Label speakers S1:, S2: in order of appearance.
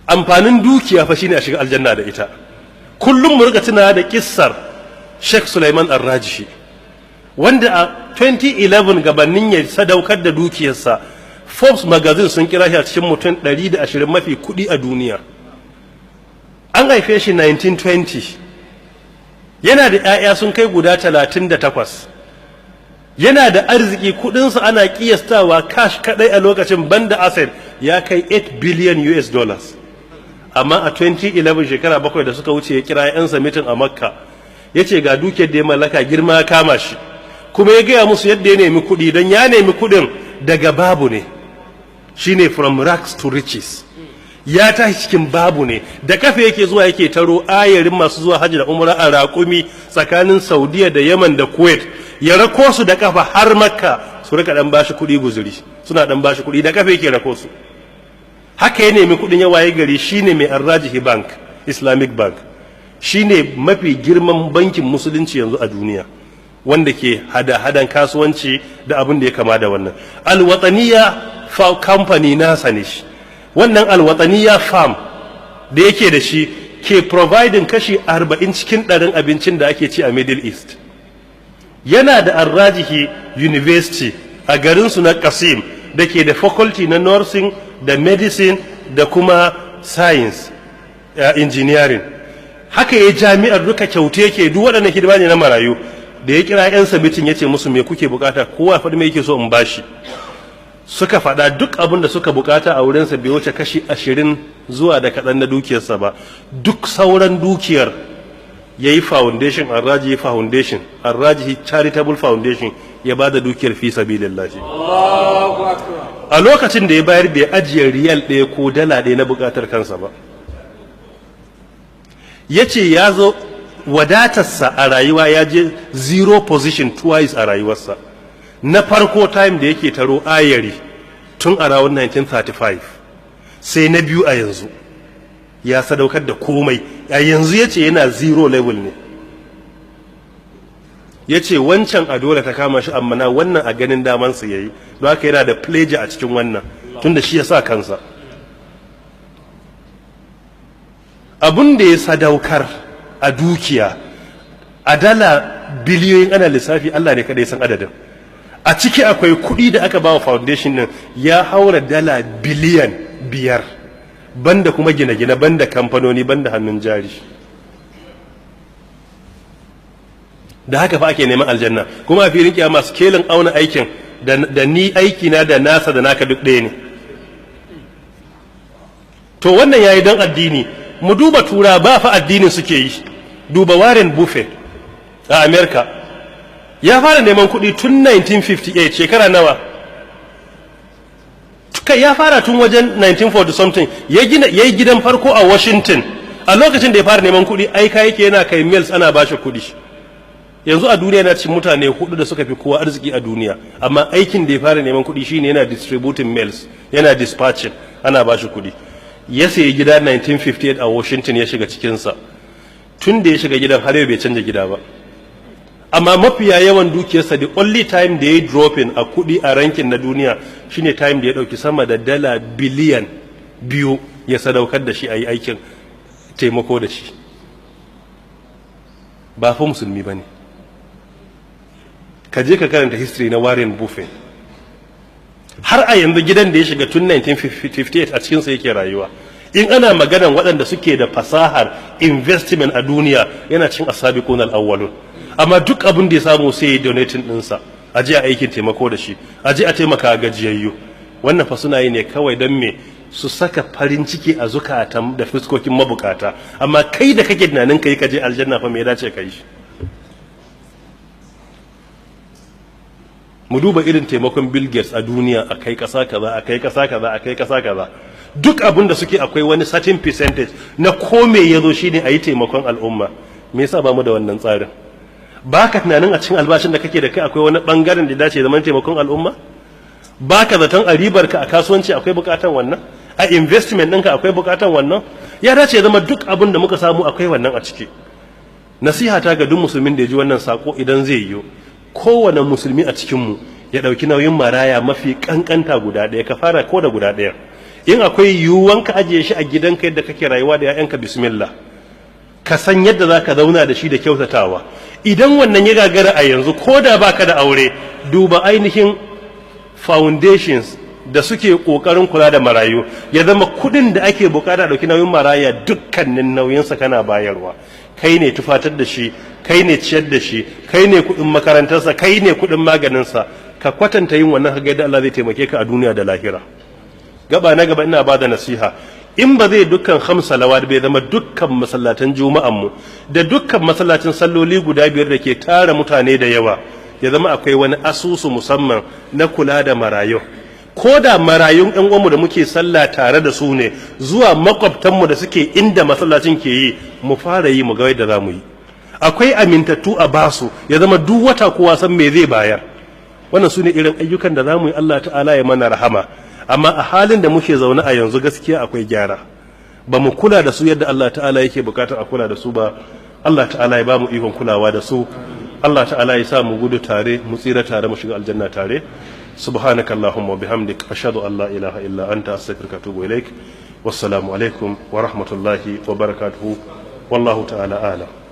S1: Amfanin dukiya fa shine a shiga aljanna da ita. Kullum mu rika tunawa da kissar Sheikh Sulaiman Ar-Rajihi, wanda a 2011, gabanin ya sadaukar da dukiyarsa, Forbes magazine sun kira shi a cikin mutum 120 mafi kudi a duniya. An haife shi 1920. Yana da 'ya'ya sun kai guda 38. Yana da arziki, kudinsa ana kiyastawa cash kadai a lokacin, banda asset, ya kai 8 billion US dollars. Amma a 2011, shekara 7 da suka wuce, ya kira 'yansa meeting a Makka, ya ce ga dukiyar da ya mallaka, girma ya kama shi. Kuma ya gaya musu yadda ya nemi kuɗi, don ya nemi kuɗin daga babu ne, shine from rags to riches. Ya tashi cikin babu ne, da kafa yake zuwa yake taro ayarin masu zuwa hajji da umra a raƙumi tsakanin Saudiya da Yaman da Kuwait, ya rako su da kafa har Makka, su rika dan bashi kuɗi guzuri, suna dan bashi kuɗi. Da kafa yake rako su. Haka ya nemi kuɗin, ya waye gari shine mai Arrajihi Bank, Islamic Bank, shine mafi girman bankin musulunci yanzu a duniya, wanda ke hada-hadan kasuwanci da abin da ya kama da wannan. Alwataniya Company nasa ne shi. Wannan Alwataniya Farm da yake da shi ke providing kashi 40 cikin ɗarin abincin da ake ci a Middle East. Yana da Arrajihi University a garinsu na Kasim, da ke da faculty na nursing da medicine da kuma science, engineering. Haka ya jami'ar duka kyauta yake, duk waɗannan hidima ne na marayu. Da ya kira 'yan meeting, ya ce musu, "Me kuke bukata? Kowa faɗi me yake so in bashi." Suka faɗa duk abin da suka bukata a wurinsa. Bai wuce kashi 20 zuwa da kaɗan na dukiyarsa ba. Duk sauran dukiyar ya yi foundation, Arrajihi Foundation, Arrajihi Charitable Foundation, ya ba da dukiyar fi sabilillahi. A lokacin da ya bayar, bai ajiye riyal ɗaya ko dala ɗaya na bukatar kansa ba. Ya ce ya zo wadatarsa a rayuwa ya je zero position twice a rayuwarsa. Na farko, time da yake taro ayari tun a around 1935. Sai na biyu, a yanzu ya sadaukar da komai. A yanzu ya ce yana zero level ne. Ya ce wancan a dole ta kama shi, amma na wannan a ganin damansa ya yi. Don haka yana da pleasure a cikin wannan, tunda shi ya sa kansa. Abun da ya sadaukar a dukiya a dala biliyoyin ana lissafi, Allah ne kadai san adadin. A ciki akwai kuɗi da aka ba wa foundation din, ya haura dala biliyan 5, banda kuma gine-gine, banda kamfanoni, banda hannun jari. Da haka fa ake neman aljanna. Kuma a filin kiyama, skelin auna aikin da ni aiki na da nasa da naka duk ɗaya ne. To, wannan yayi don addini. Mu duba tura, ba fa addinin suke yi. Duba Warren Buffett a America, ya fara neman kuɗi tun 1958. Shekara nawa kai? Ya fara tun wajen 1940 something. Ya gina, yayi gidan farko a Washington. A lokacin da ya fara neman kuɗi, aika yake yana kai mails, ana bashi kuɗi. Yanzu a duniya yana cikin mutane hudu da suka fi kowa arziki a duniya. Amma aikin da ya fara neman kuɗi shine yana distributing mails, yana dispatching, ana bashi kuɗi. Ya sayi gida 1958 a Washington, ya shiga cikinsa. Tun da ya shiga gidan har yau bai canja gida ba. Amma mafiya yawan dukiyarsa, the only time da ya yi dropping a kuɗi a ranking na duniya shine time da ya ɗauki sama da dala biliyan 2 ya sadaukar da shi a yi aikin taimako da shi. Ba fa musulmi ba ne. Ka je ka karanta history na Warren Buffett. Har a yanzu gidan da ya shiga tun 1958 a cikinsa yake rayuwa. In ana maganan waɗanda suke da fasahar investment a duniya, yana cin asabiqun al-awwalun. Amma duk abin da ya samu sai ya donating ɗinsa, a je a aikin taimako da shi, a je a taimaka gajiyayyu. Wannan fa suna yi ne kawai don me? Su saka farin ciki a zukatan da fuskokin mabukata. Amma kai da kake tunanin kai ka je aljanna fa, me ya dace ka yi? Mu duba irin taimakon Bill Gates a duniya, a kai kasa kaza, a kai kasa kaza, a kai kasa kaza. Duk abin da suke, akwai wani certain percentage na ko me ya zo shine a yi taimakon al'umma. Me yasa ba mu da wannan tsarin? Ba ka tunanin a cikin albashin da kake da kai akwai wani bangaren da dace zaman taimakon al'umma? Ba ka zaton a ribar ka a kasuwanci akwai bukatan wannan? A investment ɗinka akwai bukatan wannan? Ya dace zama duk abin da muka samu akwai wannan a ciki. Nasiha ta ga duk musulmin da ya ji wannan sako, idan zai yiwu, kowane musulmi a cikinmu ya ɗauki nauyin maraya mafi ƙanƙanta guda ɗaya. Ka fara ko da guda ɗaya. In akwai yiwuwan ka ajiye shi a gidanka yadda kake rayuwa da 'ya'yanka, bismillah, ka san yadda za ka zauna da shi da kyautatawa. Idan wannan ya gagara a yanzu, ko da baka da aure, duba ainihin foundations da suke kokarin kula da marayu, ya zama kudin da ake bukata dauki nauyin maraya, dukkanin nauyinsa kana bayarwa. Kai ne tufatar da shi, kai ne ciyar da shi, kai ne kudin makarantarsa, kai ne kudin maganinsa. Ka kwatanta yin wannan, kaga yadda Allah zai taimake ka a duniya da lahira. Gaba na gaba, ina bada nasiha, in ba zai dukkan خمس صلوات bai zama dukkan masallatan juma'an mu da dukkan masallacin salloli guda biyar da ke tara mutane da yawa, ya zama akwai wani asusu musamman na kula da marayu, ko da marayun ɗan uwanmu da muke sallah tare da su ne, zuwa makwabtanmu da suke inda masallacin ke yi. Mu fara yi, mu ga yadda za mu yi. Akwai amintattu, a basu, ya zama duk wata kowa san me zai bayar. Wannan su ne irin ayyukan da za mu yi, Allah Ta'ala ya mana rahama. Amma a halin da muke zaune a yanzu, gaskiya akwai gyara, ba mu kula da su yadda Allah Ta'ala yake bukatar a kula da su ba. Allah Ta'ala ya ba mu ikon kulawa da su. Allah Ta'ala ya sa mu gudu tare, mu tsira tare, mu shiga aljanna tare. سبحانك اللهم وبحمدك، أشهد أن لا إله إلا أنت، أستغفرك وأتوب إليك. والسلام عليكم ورحمة الله وبركاته، والله تعالى أعلم.